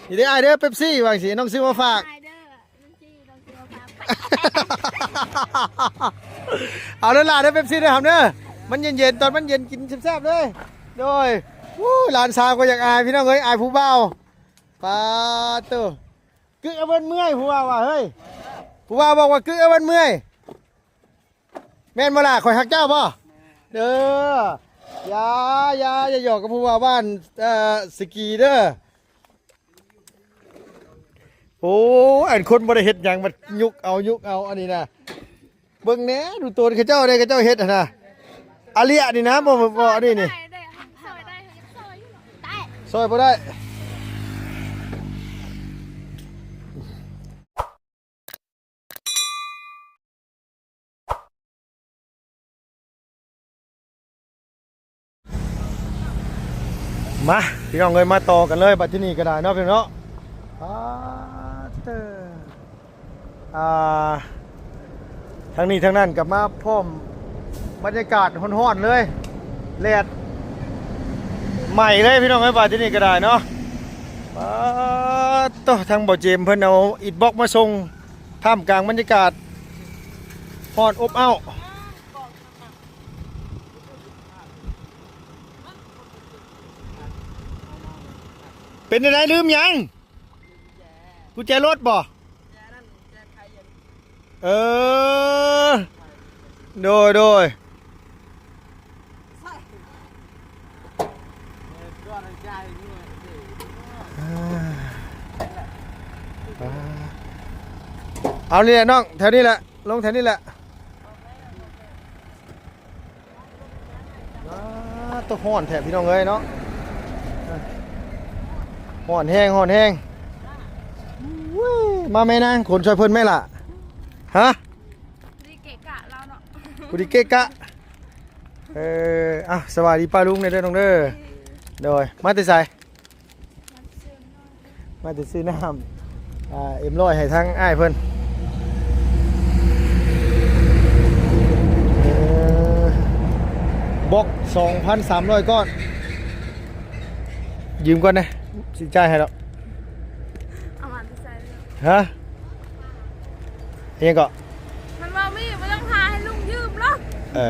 ນີ້ເດີອ້າຍເດີ ເປັບຊີ ວ່າຈັ່ງຊີ້ ນ້ອງຊື້ມາຝາກ ອ້າຍເດີ ເປັບຊີ ນ້ອງຊື້ມາຝາກ ເອົາເດີຫຼ້າເດີ ເປັບຊີເດີ ຫຳເດີ ມັນເຢັນໆ ຕອນມັນເຢັນກິນແຊບໆເລີຍ ໂດຍ ວູ້ ຫຼານສາວກໍຢາກອາຍ ພີ່ນ້ອງເອີຍ ອາຍຜູ້ບ່າວ ປາດໂທ້ ກຶກເອົາເບິດເມື່ອຍ ຜູ້ບ່າວວ່າ ເຮີ້ຍ ຜູ້ບ່າວບອກວ່າ ກຶກເອົາເບິດເມື່ອຍ ແມ່ນບໍ່ລະ? ຂ້ອຍຮັກເຈົ້າບໍ່? ເດີ ຢ່າ ຢ່າ ຢ່າຫຍອກກັບຜູ້ວ່າບ້ານ ເອີ ສະກີເດີ. ໂອ້ ອັນຄົນບໍ່ໄດ້ເຮັດຫຍັງ ມາຍຸກເອົາ ຍຸກເອົາ ອັນນີ້ນະ ເບິ່ງແດ່ ດູໂຕນເຂົາເຈົ້າເດ້ ເຂົາເຈົ້າເຮັດຫັ້ນນະ ອາເລຍນີ້ນະ ບໍ່ ບໍ່ ອັນນີ້ນີ້ ໄດ້ ໄດ້ ຊ່ອຍໄດ້ ຊ່ອຍຢູ່ ຊ່ອຍບໍ່ໄດ້. ມາ ພີ່ນ້ອງເອີຍ ມາຕໍ່ກັນເລີຍ ບັດທີນີ້ກໍໄດ້ເນາະ ພີ່ນ້ອງເນາະ ປາດເຕີ ອ່າ ທາງນີ້ທາງນັ້ນກໍມາພ້ອມບັນຍາກາດຮ້ອນໆເລີຍ ແດດໃໝ່ເລີຍ ພີ່ນ້ອງເອີຍ ບັດທີນີ້ກໍໄດ້ເນາະ ປາດໂທ້ ທາງບໍ່ເຈມເພິ່ນເອົາອິດບັອກມາສົ່ງ ທ່າມກາງບັນຍາກາດຮ້ອນອົບອ້າວ. ເປັນຈັ່ງໃດ ລືມຫຍັງ? ກຸນແຈລົດບໍ່? ເອີ ໂດຍ ໂດຍ ເອົານີ້ແຫຼະນ້ອງ ແຖວນີ້ແຫຼະ ລົງແຖວນີ້ແຫຼະ. ອ້າ ໂຕ ຮ້ອນແທ້ພີ່ນ້ອງເອີຍເນາະ ຮ້ອນແຮງ ຮ້ອນແຮງ ວູ້ຍ ມາແມ່ນາງ ຂົນຊ່ອຍເພິ່ນແມ່ລະ ຮະ ພໍດີເກະກະລາວເນາະ ພໍດີເກະກະ ເອີ ເອົ້າ ສະບາຍດີປ້າລຸງແດ່ເດີນ້ອງເດີ ໂດຍ ມາແຕ່ໃສ? ມາແຕ່ຊື້ນ້ຳ ອ່າ ເອັມຮ້ອຍ ໃຫ້ທາງອ້າຍເພິ່ນ ເອີ ບັອກສອງພັນສາມຮ້ອຍກ້ອນ ຢືມກ່ອນເດ້ ຊິຈ່າຍໃຫ້ດອກ ເອົາມາແຕ່ໃສ? ຮະ? ອີຫຍັງເກາະ? ມັນວ່າມີ ບໍ່ຕ້ອງຖ້າໃຫ້ລຸງຢືມລະ ເອີ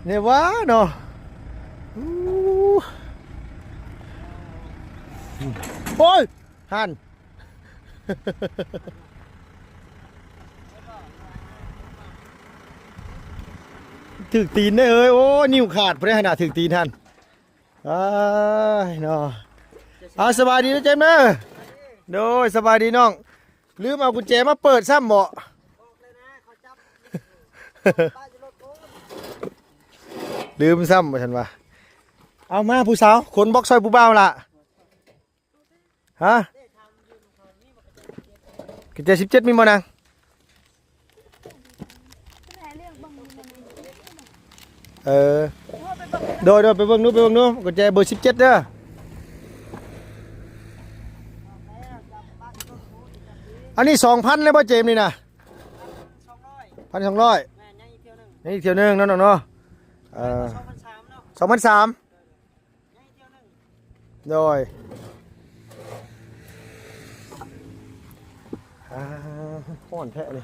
ແນວວ່າເນາະ. ໂອ້ຍ ຫັ້ນ ຖືກຕີນເດ້ເຮີ້ຍ ໂອ້ ນິ້ວຂາດພຸ້ນເດ້ ຫັ້ນນະ ຖືກຕີນຫັ້ນ ອ້າຍເນາະ. ເອົາ ສະບາຍດີເດີເຈມເດີ ໂດຍ ສະບາຍດີນ້ອງ. ລືມເອົາກຸນແຈມາເປີດຊ້ຳເບາະ ລືມຊ້ຳວ່າຊັ້ນວ່າ. ເອົາມາຜູ້ສາວ ຂົນບັອກຊ່ອຍຜູ້ບ່າວລະ ຮະ ກຸນແຈສິບເຈັດມີບໍ່ນາງ? ເອີ ໂດຍໆ ໄປເບິ່ງດູ ໄປເບິ່ງດູ ກຸນແຈເບີສິບເຈັດເດີ. ອັນນີ້ສອງພັນແລ້ວບໍ່ເຈມນີ້ນະ? ພັນສອງຮ້ອຍ ແມ່ນ ຍັງອີກຖ້ຽວໜຶ່ງ ຍັງອີກຖ້ຽວໜຶ່ງເນາະນ້ອງເນາະ. ເອີ ສອງພັນສາມເນາະ ສອງພັນສາມ ໂດຍ ອ່າ ຮ້ອນແທ້ນີ້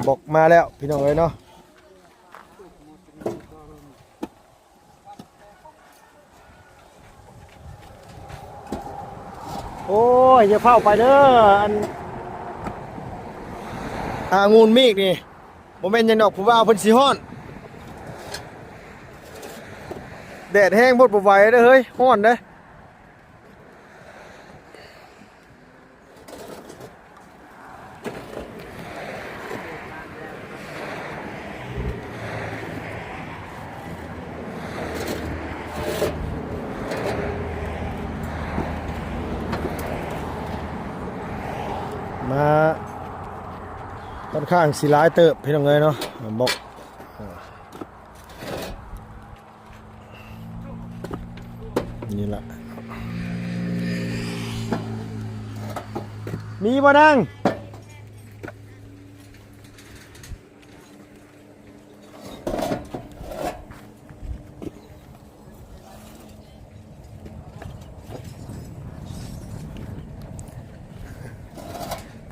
ບັອກມາແລ້ວ ພີ່ນ້ອງເອີຍເນາະ. ໂອ້ຍ ຢ່າຟ້າວໄປເດີ ອັນ ອາ ງູນມີກນີ້ ບໍ່ແມ່ນຫຍັງດອກ ຜູ້ບ່າວເພິ່ນຊິຮ້ອນ ແດດແຮງໂພດ ບໍ່ໄຫວເດີເຮີ້ຍ ຮ້ອນເດ້. ມາ ຂ້ອນຂ້າງຊິຫຼາຍເຕີບ ພີ່ນ້ອງເອີຍເນາະ ບັອກ ນີ້ລະ ມີບໍ່ນາງ?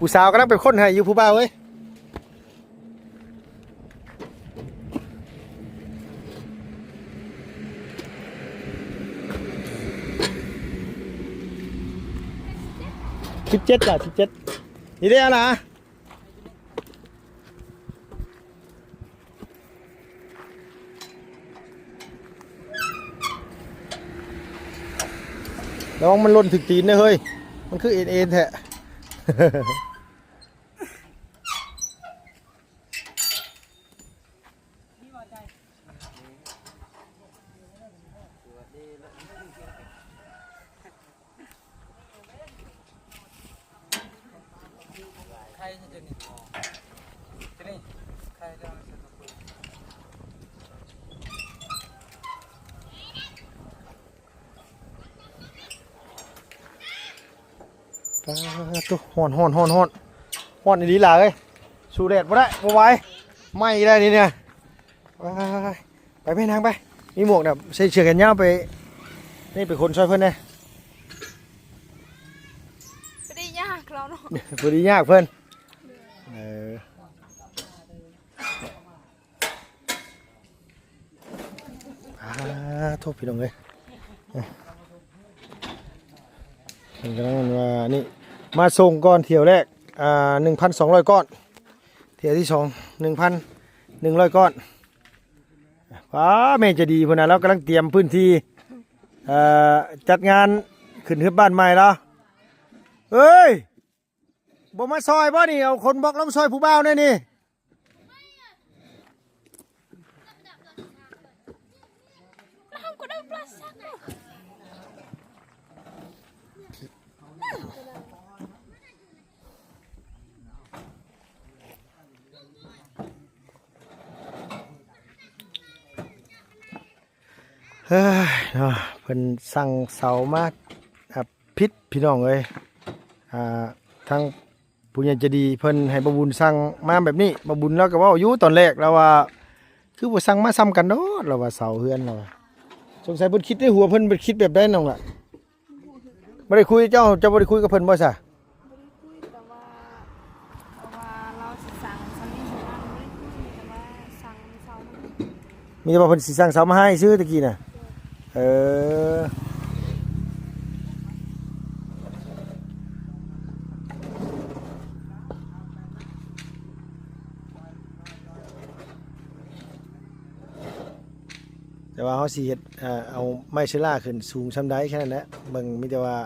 ຜູ້ສາວກຳລັງໄປຄົ້ນໃຫ້ຢູ່ ຜູ້ບ່າວເອີຍ. ສິບເຈັດ ຈ້ະ ສິບເຈັດ ນີ້ເດ້ລະ. ລະວັງມັນຫຼົ່ນຖືກຕີນເດີເຮີ້ຍ ມັນຄືເອັນໆແທ້. ປາດໂທ້ ຮ້ອນ ຮ້ອນ ຮ້ອນ ຮ້ອນ ຮ້ອນອີ່ຫຼີຫຼາຍເອີຍ ສູ້ແດດບໍ່ໄດ້ ບໍ່ໄຫວ ໄໝ້ອີກແລ້ວນີ້ນະ. ໄປ ໄປ ໄປ ໄປແມ່ນາງໄປ ມີໝວກນະ ໃສ່ເສື້ອແຂນຍາວໄປ ນີ້ໄປຂົນຊ່ອຍເພິ່ນແດ່. ບໍ່ໄດ້ຍາກເຮົາເນາະ ບໍ່ໄດ້ຍາກເພິ່ນ ເອີ. ອາ ໂທ້ ພີ່ນ້ອງເອີຍ ເພິ່ນກຳລັງວ່ານີ້ ມາສົ່ງກ່ອນຖ້ຽວແລກ ອ່າ ໜຶ່ງພັນສອງຮ້ອຍກ້ອນ ຖ້ຽວທີສອງ ໜຶ່ງພັນໜຶ່ງຮ້ອຍກ້ອນ. ວ້າ ແມ່ໃຈດີພຸ້ນນະ ລາວກຳລັງຕຽມພື້ນທີ່ ເອີ ຈັດງານຂຶ້ນເຮືອນບ້ານໃໝ່ລາວ. ເອີຍ ບໍ່ມາຊ່ອຍບໍ່ນີ້ ເອົາຂົນບລັອກລົງຊ່ອຍຜູ້ບ່າວແດ່ນີ້. ເຮີ້ຍເນາະ ເພິ່ນສັ່ງເສົາມາ ອ່າ ຜິດພີ່ນ້ອງເອີຍ ອ່າ ທາງຜູ້ໃຫຍ່ໃຈດີເພິ່ນໃຫ້ບ່າວບຸນສັ່ງມາແບບນີ້ ບ່າວບຸນລາວກໍເວົ້າຢູ່ຕອນແລກ ລາວວ່າຄືບໍ່ສັ່ງມາສ່ຳກັນໂດດ ລາວວ່າເສົາເຮືອນ ລາວວ່າ ສົງໄສເພິ່ນຄິດໃນຫົວເພິ່ນ ເພິ່ນຄິດແບບໃດນ້ອງລະ? ບໍ່ໄດ້ຄຸຍ ເຈົ້າ ເຈົ້າບໍ່ໄດ້ຄຸຍກັບເພິ່ນບໍ່ຊະ? ບໍ່ໄດ້ຄຸຍ ແຕ່ວ່າ ເພາະວ່າລາວຊິສັ່ງຊັ້ນນີ້ຊັ້ນນັ້ນ ບໍ່ໄດ້ຄຸຍ ແຕ່ວ່າສັ່ງເສົາມາ ມີແຕ່ວ່າເພິ່ນຊິສັ່ງເສົາມາໃຫ້ຊື່ຕະກີ້ນະ. ເອີ ແຕ່ວ່າເຮົາຊິເຮັດ ເອີ ເອົາໄມ້ເຊລາຂຶ້ນສູງສ່ຳໃດແຄ່ນັ້ນແຫຼະ ເບິ່ງ ມີແຕ່ວ່າ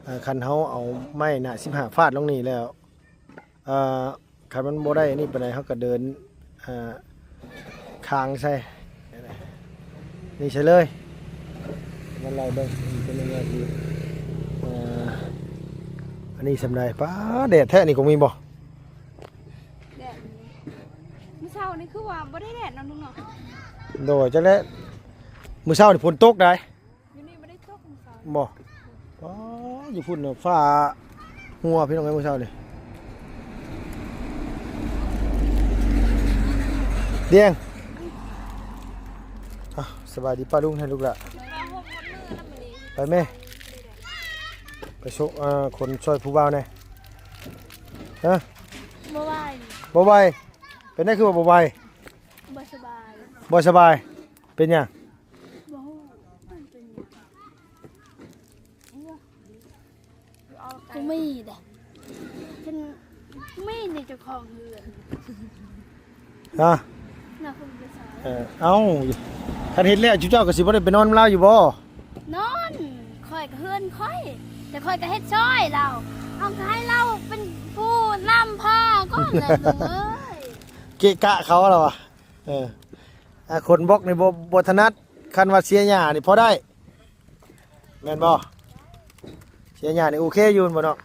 ເອີ ຄັນເຮົາເອົາໄມ້ໜ້າສິບຫ້າຟາດລົງນີ້ແລ້ວ ເອີ ຄັນມັນບໍ່ໄດ້ນີ້ປານໃດ ເຮົາກໍເດີນ ເອີ ຄາງໃສ່ນີ້ໃສ່ເລີຍ ມັນໄລ່ເບິ່ງອີກເທື່ອໜຶ່ງວ່າຊິ ເອີ ອັນນີ້ສ່ຳໃດ. ປາດ ແດດແທ້ນີ້ ກໍມີບໍ່? ແດດ ມື້ເຊົ້ານີ້ຄືວ່າບໍ່ໄດ້ແດດເນາະ ລຸງເນາະ. ໂດຍ ຈັກແຫຼະ ມື້ເຊົ້ານີ້ຝົນຕົກໄດ໋. ຢູ່ນີ້ບໍ່ໄດ້ຕົກມື້ເຊົ້າ ບໍ່? ອໍ ຢູ່ພຸ້ນນະ ຟ້າຫົວພີ່ນ້ອງເອີຍ ມື້ເຊົ້ານີ້. ດຽງ ອ້າວ ສະບາຍດີປ້າລຸງໃຫ້ລູກຫຼ້າ. ໄປແມ່ ໄປໂຊ ເອີ ຂົນຊ່ອຍຜູ້ບ່າວແດ່. ຮະ? ບໍ່ໄຫວ ບໍ່ໄຫວ. ເປັນຫຍັງຄືວ່າບໍ່ໄຫວ? ບໍ່ສະບາຍ ບໍ່ສະບາຍ. ເປັນຫຍັງ? ບໍ່ຮູ້ ມັນເປັນຫຍັງ. ບໍ່ມີເດ້ ເພິ່ນມີໃນເຈົ້າຂອງເຮືອນ. ຮະ? ນະ ເພິ່ນໄປໃສ? ເອີ ເອົ້າ ຄັນເຮັດແລ້ວ ຈຸເຈົ້າກໍຊິບໍ່ໄດ້ໄປນອນນຳລາວຢູ່ບໍ່? ນອນ ຂ້ອຍກໍເຮືອນຂ້ອຍ ແຕ່ຂ້ອຍກໍເຮັດຊ່ອຍລາວ ເຮົາກໍໃຫ້ລາວເປັນຜູ້ນຳພາກ່ອນແຫຼະ ລຸງເອີຍ. ເກະກະເຂົາລະວະ. ເອີ ອ່າ ຂົນບລັອກນີ້ບໍ່ ບໍ່ຖະໜັດ ຄັນວ່າເສຍຫຍ້ານີ້ພໍໄດ້ ແມ່ນບໍ່? ເສຍຫຍ້ານີ້ໂອເຄຢູ່ແມ່ນບໍ່ເນາະ?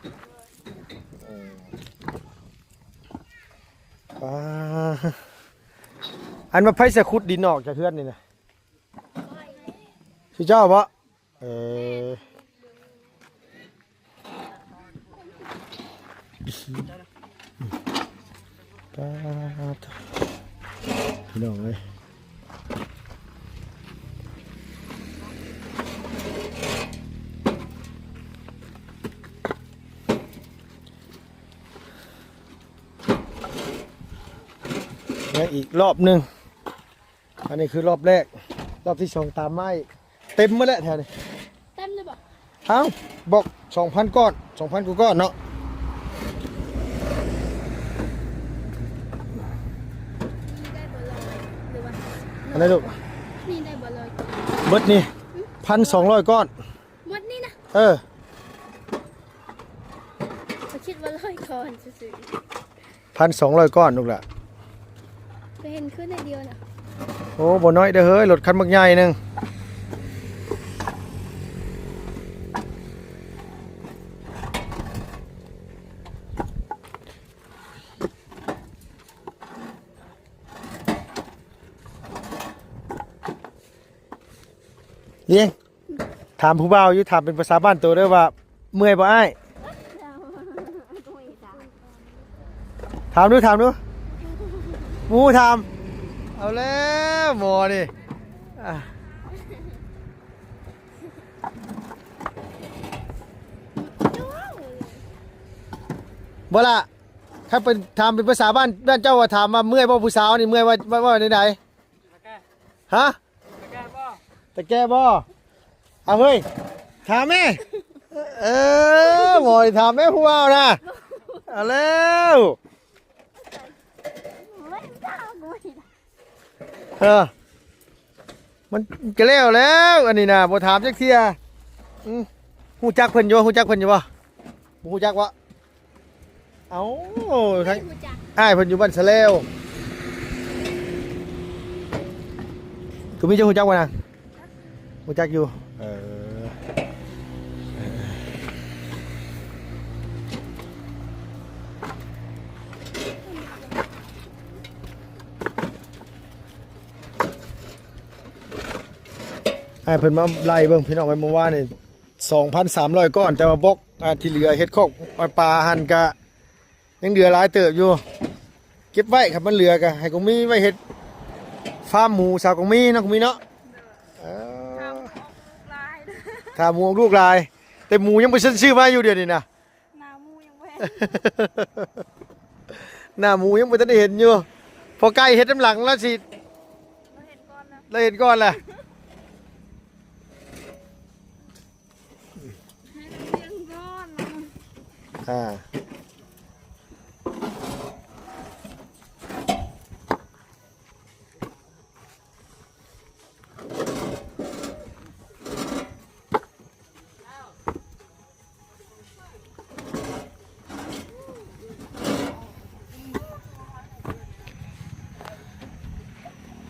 ເອີ ປາ ອັນວ່າໃຜຊິຂຸດດິນອອກຈາກເຮືອນນີ້ນະ? ຄືເຈົ້າບໍ່? ເອີ ປາດ ພີ່ນ້ອງເອີຍ. ຍັງອີກລອບໜຶ່ງ. ອັນນີ້ຄືລອບແລກ ລອບທີສອງຕາມມາອີກ. ເຕັມໝົດແລ້ວແຖວນີ້. ເຕັມເລີຍບໍ່? ເອົ້າ ບອກສອງພັນກ້ອນ ສອງພັນກວ່າກ້ອນເນາະ. ນີ້ໄດ້ບໍ່ຮ້ອຍ ຫຼືວ່າ ອັນໃດລູກ? ນີ້ໄດ້ບໍ່ຮ້ອຍກ້ອນ? ເບິດນີ້ ອືມ ພັນສອງຮ້ອຍກ້ອນ. ໝົດນີ້ນະ? ເອີ ຂ້ອຍຄິດວ່າຮ້ອຍກ້ອນຊື່ໆ. ພັນສອງຮ້ອຍກ້ອນລູກຫຼ້າ. ໄປເຫັນຄືໜ້ອຍດຽວນະ. ໂອ້ ບໍ່ນ້ອຍເດີ້ເຮີ້ຍ ລົດຄັນບັກໃຫຍ່ໜຶ່ງ. ລ້ຽງ ຖາມຜູ້ບ່າວຢູ່ ຖາມເປັນພາສາບ້ານໂຕເດີ້ວ່າ ເມື່ອຍບໍ່ອ້າຍ? ຖາມດູ ຖາມດູ ໝູຖາມ. ເອົາແລ້ວໝໍນີ້ ອ່າ ບໍ່ລະ ຄັນເປັນ ຖາມເປັນພາສາບ້ານ ບ້ານເຈົ້າວ່າ ຖາມວ່າເມື່ອຍບໍ່ຜູ້ສາວນີ້ ເມື່ອຍວ່າ ວ່າ ວ່າແນວໃດ? ຮະ? ຕະແກະບໍ່? ຕະແກະບໍ່? ເອົາເຮີ້ຍ ຖາມແມ່. ເອີ ໝໍນີ້ ຖາມແມ່ຜູ້ເວົ້ານະ. ເອົາແລ້ວ ເອີ ມັນກະແລ້ວແລ້ວ ອັນນີ້ນະ ບໍ່ຖາມຈັກເທື່ອ. ອືມ ຮູ້ຈັກເພິ່ນຢູ່ ຮູ້ຈັກເພິ່ນຢູ່ບໍ່? ບໍ່ຮູ້ຈັກເບາະ? ເອົ້າ ທັງ ຮູ້ຈັກ ອ້າຍເພິ່ນຢູ່ບ້ານສະແລວ. ຄືມີເຈົ້າຮູ້ຈັກບໍ່ນະ? ຮູ້ຈັກຢູ່. ເອີ ອ້າຍເພິ່ນມາໄລ່ເບິ່ງ ພີ່ນ້ອງເອີຍ ເມື່ອວານນີ້ ສອງພັນສາມຮ້ອຍກ້ອນ ແຕ່ວ່າບອກ ອ່າ ທີ່ເຫຼືອເຮັດຄອກປາຫັ້ນກະຍັງເຫຼືອຫຼາຍເຕີບຢູ່. ເກັບໄວ້ ຄັນມັນເຫຼືອກະໃຫ້ກອງມີໄວ້ເຮັດຟາມໝູ ສາວກອງມີເນາະ ກອງມີເນາະ. ເອີ ຖ້າໝູອອກລູກຫຼາຍ ແຕ່ໝູຍັງບໍ່ທັນຊື້ມາຢູ່ດຽວນີ້ນະ. ໜ້າໝູຍັງບໍ່ເຫັນ ໜ້າໝູຍັງບໍ່ທັນໄດ້ເຫັນຢູ່. ພໍໄກ່ເຮັດນຳຫຼັງລະຊິ ລະເຫັນກ່ອນລະ ລະເຫັນກ່ອນລະ. ໃຫ້ມັນລ້ຽງກ່ອນ ອ່າ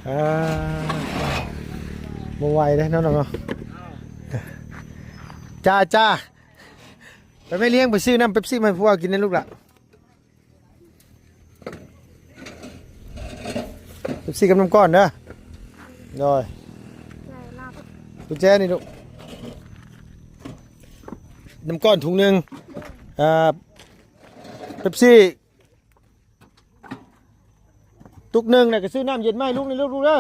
ອ່າ ບໍ່ໄຫວເດ້ນ້ອງໆເນາະ. ຈ້າ ຈ້າ ໄປແມ່ລ້ຽງ ໄປຊື້ນ້ຳເປັບຊີມາໃຫ້ພວກເຮົາກິນແດ່ລູກຫຼ້າ. ເປັບຊີກັບນ້ຳກ້ອນເດີ. ໂດຍ ກຸນແຈນີ້ລູກ ນ້ຳກ້ອນຖົງໜຶ່ງ ອ່າ ເປັບຊີ ຕຸກໜຶ່ງ ແລ້ວກໍຊື້ນ້ຳເຢັນມາໃຫ້ລູກນີ້ລູກເດີ.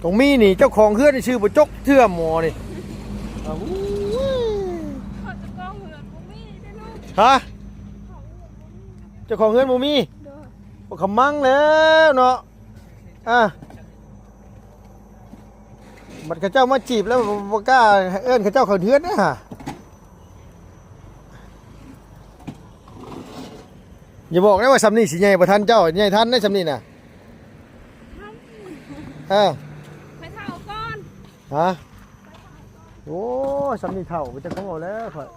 ຕ້ອງມີນີ້ ເຈົ້າຂອງເຮືອນນີ້ຊື່ບໍ່ຈົກເທື່ອໝໍນີ້. ອ້າວ ເຈົ້າຂອງເຮືອນບໍ່ມີເດ້ລູກ. ຮະ? ເຈົ້າຂອງເຮືອນບໍ່ມີ? ໂດຍ ບໍ່ຂະມັງແລ້ວເນາະ. ອ່າ ບັດເຂົາເຈົ້າມາຈີບແລ້ວບໍ່ ບໍ່ກ້າເອີ້ນເຂົາເຈົ້າເຂົ້າເຮືອນນະ. ຢ່າບອກນະວ່າສ່ຳນີ້ຊິໃຫຍ່ບໍ່ທັນເຈົ້າ ໃຫຍ່ທັນໄດ໋ສ່ຳນີ້ນະ. ເອີ ໄປເຖົ້າກ່ອນ. ຮະ? ໂອ້ຍ ສ່ຳນີ້ເຖົ້າ ໄປຈັກຂອງເອົາແລ້ວຂ້ອຍ.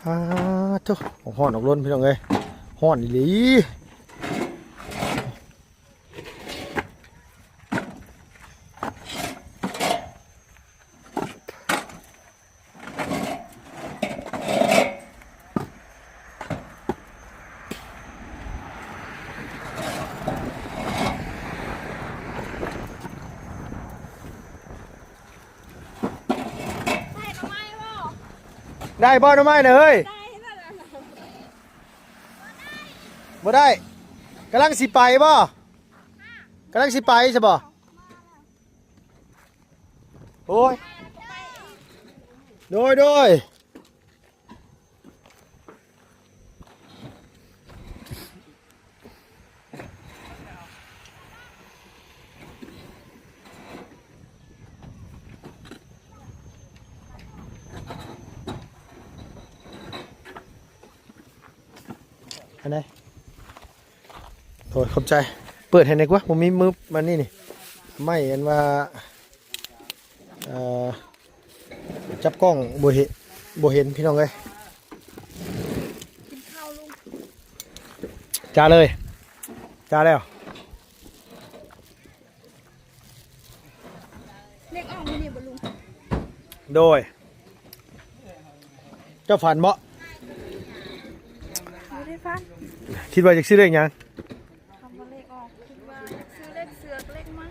ອາໂທ້ ຮ້ອນອອກລົນພີ່ນ້ອງເອີຍ ຮ້ອນອີ່ຫຼີ. ໄດ້ບໍ່ໜໍ່ໄມ້ນະເຮີ້ຍ? ໄດ້ແລ້ວນະ. ບໍ່ໄດ້. ກຳລັງຊິໄປບໍ່? ກຳລັງຊິໄປຊະບໍ່? ໂອ້ຍ ໂດຍ ໂດຍ. ອັນໃດ? ໂອ້ຍ ຂອບໃຈ. ເປີດໃຫ້ແດ່ກວ່າ ບໍ່ມີມື ມານີ້ນີ້ ໄມ້ອັນວ່າ ເອີ ຈັບກ້ອງບໍ່ເຫັນ ບໍ່ເຫັນພີ່ນ້ອງເອີຍ. ກິນເຂົ້າລຸງ. ຈ້າເລີຍ ຈ້າແລ້ວ. ເລກອອກມື້ນີ້ບໍ່ລຸງ? ໂດຍ. ເຈົ້າຝັນບໍ່? ບໍ່ໄດ້ຝັນ. ຄິດວ່າຢາກຊື້ເລກຫຍັງ? ຄຳວ່າເລກອອກ ຄິດວ່າຢາກຊື້ເລກເສືອກັບເລກມ້າ.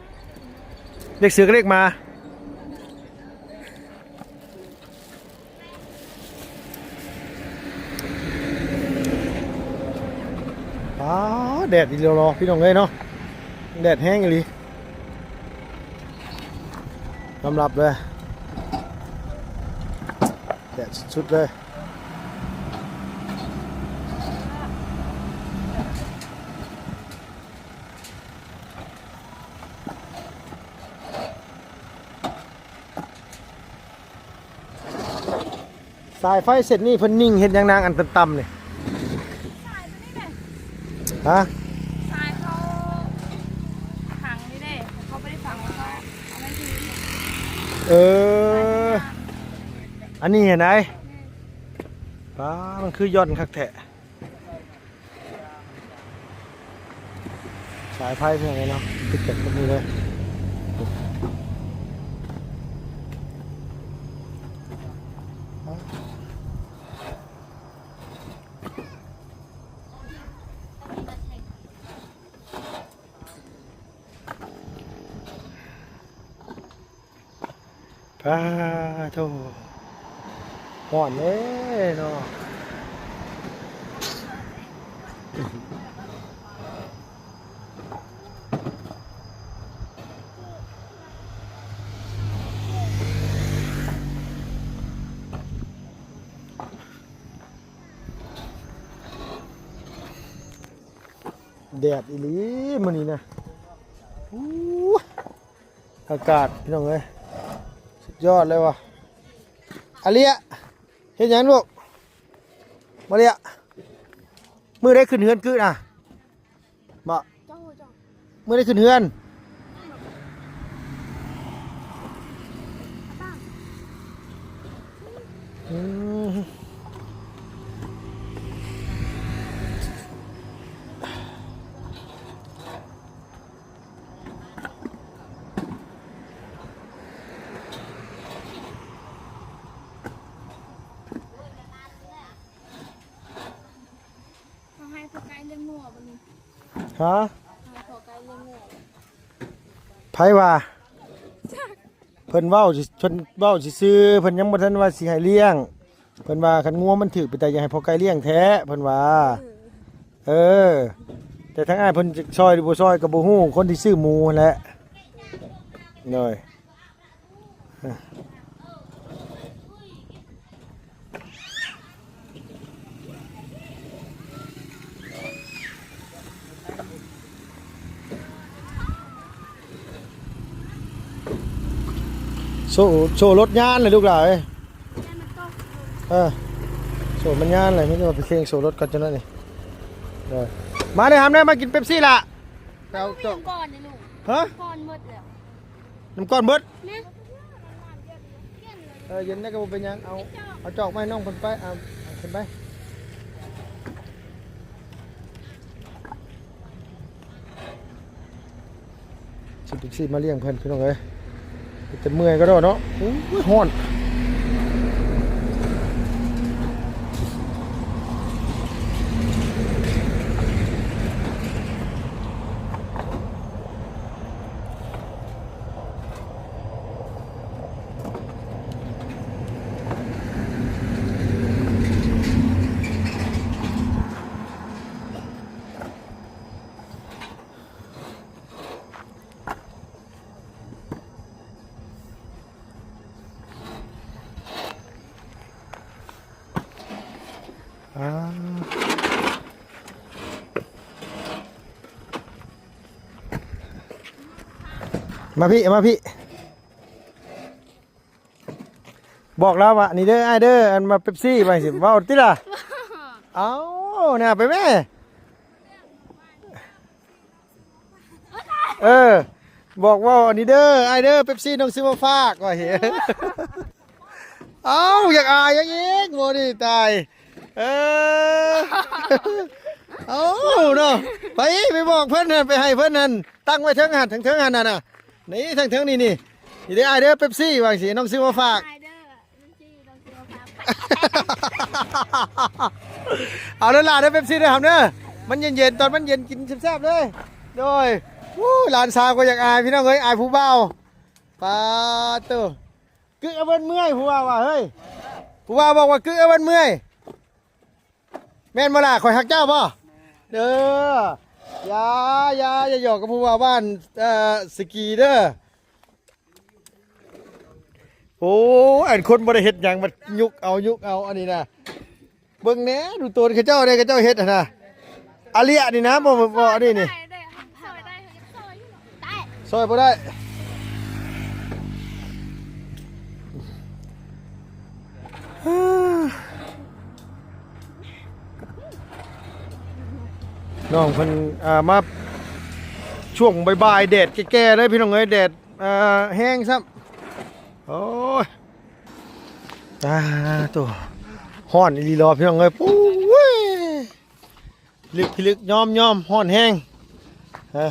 ເລກເສືອກັບເລກມ້າ. ອ້າ ແດດອີ່ຫຼີເນາະ ພີ່ນ້ອງເອີຍເນາະ. ແດດແຮງອີ່ຫຼີ ຍອມຮັບເລີຍ ແດດສຸດໆເລີຍ. ສາຍໄຟເສັ້ນນີ້ເພິ່ນຍິງເຮັດຫຍັງນາງ ອັນຕ່ຳໆນີ້? ສາຍຕົວນີ້ແຫຼະ. ຮະ? ສາຍເຂົາຝັງນີ້ເດ້ ເຂົາບໍ່ໄດ້ຝັງ ເຂົາເອົາໄວ້ທີ່ ເອີ ສາຍທຳງານ ອັນນີ້ຫັ້ນໃດ? ແມ່ນ. ປ້າ ມັນຄືຢ່ອນຄັກແທ້. ສາຍໄຟເປັນຫຍັງເນາະ ຕິດກັນແບບນີ້ເລີຍ. ປາໂທ້ ຮ້ອນເດ້ເນາະ. ແດດອີ່ຫຼີມື້ນີ້ນະ. ອູ້ ອາກາດພີ່ນ້ອງເອີຍ ສຸດຍອດເລີຍວ່າ. ອາເລຍ ເຮັດຫຍັງລູກ? ມາເລຍ ມື້ໃດຂຶ້ນເຮືອນກຶນະ? ບໍ່ ມື້ໃດຂຶ້ນເຮືອນ? ອືມ. ເຮົາໃຫ້ພໍ່ໄກ່ລ້ຽງງົວບັດນີ້. ຮະ? ໃຫ້ພໍ່ໄກ່ລ້ຽງງົວ. ໃຜວ່າ? ຈັກ. ເພິ່ນເວົ້າ ເພິ່ນເວົ້າຊື່ໆ ເພິ່ນຍັງບໍ່ທັນວ່າຊິໃຫ້ລ້ຽງ. ເພິ່ນວ່າຄັນງົວມັນຖືກ ເປັນຕາຢາກໃຫ້ພໍ່ໄກ່ລ້ຽງແທ້ ເພິ່ນວ່າ. ເອີ ເອີ ແຕ່ທາງອ້າຍເພິ່ນຈະຊ່ອຍຫຼືບໍ່ຊ່ອຍກໍບໍ່ຮູ້ ຄົນທີ່ຊື້ໝູຫັ້ນແຫຼະ. ໂດຍ. ໂຊ ໂຊລົດຍານເລີຍລູກຫຼານເອີຍ. ເອີ ໂຊມັນຍານເລີຍ ມີແຕ່ວ່າໄປເຄັ່ງໂຊລົດກ່ອນຈັກໜ້ອຍນີ້. ເອີ ມາເດີຫຳເດີ ມາກິນເປັບຊີລະ. ໄປເອົາຈອກ ນ້ຳກ້ອນນີ້ລູກ. ຮະ? ນ້ຳກ້ອນໝົດແລ້ວ. ນ້ຳກ້ອນເບິດ. ແມ່ນ. ເອີ ເຢັນແລ້ວກໍບໍ່ເປັນຫຍັງ. ເອົາ ເອົາຈອກມາໃຫ້ນ້ອງເພິ່ນໄປ. ເອົາ ເອົາຂຶ້ນໄປ. ຊື້ເປັບຊີມາລ້ຽງເພິ່ນ ພີ່ນ້ອງເອີຍ. ເປັນຕາເມື່ອຍກະດອກເນາະ. ໂອ້ຍ ຮ້ອນ. ໂ ມາພີ້ ມາພີ້ ບອກລາວວ່າ ນີ້ເດີອ້າຍເດີ ອັນມາເປັບຊີ ວ່າຊິເວົ້າຕິລະ. ເອົ້າ ນະ ໄປແມ່. ເອີ ບອກເວົ້າອັນນີ້ເດີອ້າຍເດີ ເປັບຊີນ້ອງຊື້ມາຝາກ ວ່າຊິ. ເອົ້າ ຢາກອາຍຫຍັງອີກ ໂມນີ້ຕາຍ. ເອີ ເອົ້າເນາະ ໄປ ໄປບອກເພິ່ນຫັ້ນ ໄປໃຫ້ເພິ່ນຫັ້ນ ຕັ້ງໄວ້ເທິງຫັ້ນ ເທິງໆຫັ້ນນະ ນີ້ ເທິງໆນີ້ ນີ້ ນີ້ເດີອ້າຍເດີ ເປັບຊີ ວ່າຊິ ນ້ອງຊື້ມາຝາກ. ອ້າຍເດີ ເປັບຊີ ນ້ອງຊື້ມາຝາກ. ເອົາເດີຫຼ້າເດີ ເປັບຊີເດີຫຳເດີ ມັນເຢັນໆ ຕອນມັນເຢັນກິນແຊບໆເລີຍ. ໂດຍ ໂອ້ ຫຼານສາວກໍຢາກອາຍ ພີ່ນ້ອງເອີຍ ອາຍຜູ້ບ່າວ. ປາໂຕ ກຶກເອົາເບິດເມື່ອຍ ຜູ້ບ່າວວ່າ ເຮີ້ຍ ຜູ້ບ່າວບອກວ່າ ກຶກເອົາເບິດເມື່ອຍ. ແມ່ນບໍ່ລະ? ຂ້ອຍຮັກເຈົ້າບໍ່? ເດີ ຢ່າ ຢ່າ ຢ່າຫຍອກກັບຜູ້ວ່າບ້ານ ເອີ ສະກີເດີ. ໂອ້ ອັນຄົນບໍ່ໄດ້ເຮັດຫຍັງ ມາຍຸກເອົາ ຍຸກເອົາ ອັນນີ້ນະ. ເບິ່ງແດ່ ດູໂຕນເຂົາເຈົ້າເດ້ ເຂົາເຈົ້າເຮັດຫັ້ນນະ. ອາເລຍນີ້ນະ ບໍ່ ບໍ່ ອັນນີ້ນີ້ ຊ່ອຍບໍ່ໄດ້. ນ້ອງເພິ່ນ ອ່າ ມາຊ່ວງບ່າຍໆ ແດດແກ່ໆເລີຍພີ່ນ້ອງເອີຍ ແດດ ອ່າ ແຮງຊ້ຳ. ໂອ້ຍ ຕາໂຕ ຮ້ອນອີ່ຫຼີຫຼໍພີ່ນ້ອງເອີຍ. ໂອ້ຍ ລຶກພິລຶກ ຍອມ ຍອມ ຮ້ອນແຮງ. ເອີ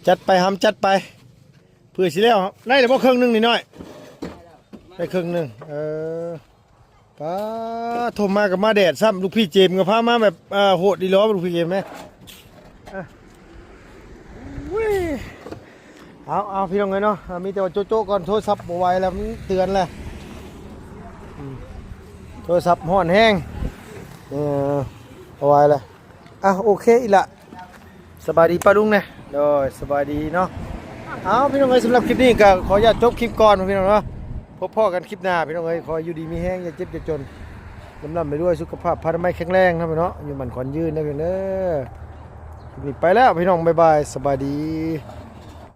ຈັດໄປຫຳ ຈັດໄປ ເພື່ອຊິແລ້ວ. ໄດ້ແລ້ວບໍ່ເຄິ່ງໜຶ່ງນີ້ນ້ອຍ? ໄດ້ເຄິ່ງໜຶ່ງ. ເອີ ປາໂທ ມາກໍມາແດດຊ້ຳ ລູກພີ່ເຈມກໍພາມາແບບ ເອີ ໂຫດອີ່ຫຼີ ລູກພີ່ເຈມແມ. ເອົາ ເອົາ ພີ່ນ້ອງເອີຍເນາະ ມີແຕ່ວ່າໂຈະໆກ່ອນ ໂທລະສັບບໍ່ໄຫວແລ້ວ ມັນເຕືອນແລ້ວ. ອືມ ໂທລະສັບຮ້ອນແຮງ ເອີ ບໍ່ໄຫວແລ້ວ. ອ່ະ ໂອເຄອີກລະ ສະບາຍດີປ້າລຸງແດ່. ໂດຍ ສະບາຍດີເນາະ. ເອົາ ພີ່ນ້ອງເອີຍ ສຳລັບຄລິບນີ້ກໍຂໍອະນຸຍາດຈົບຄລິບກ່ອນພີ່ນ້ອງເນາະ. ພົບພໍ້ກັນຄລິບໜ້າພີ່ນ້ອງເອີຍ. ຂໍຢູ່ດີມີແຮງ ຢ່າເຈັບຢ່າຈົນ ລ່ຳໆລວຍໆ ສຸຂະພາບພະນາໄມແຂງແຮງເນາະ ພີ່ນ້ອງເນາະ. ຢູ່ໝັ້ນຂວັນຍືນເນາະພີ່ນ້ອງເດີ. ຄລິບນີ້ໄປແລ້ວພີ່ນ້ອງ ບາຍບາຍ ສະບາຍດີ.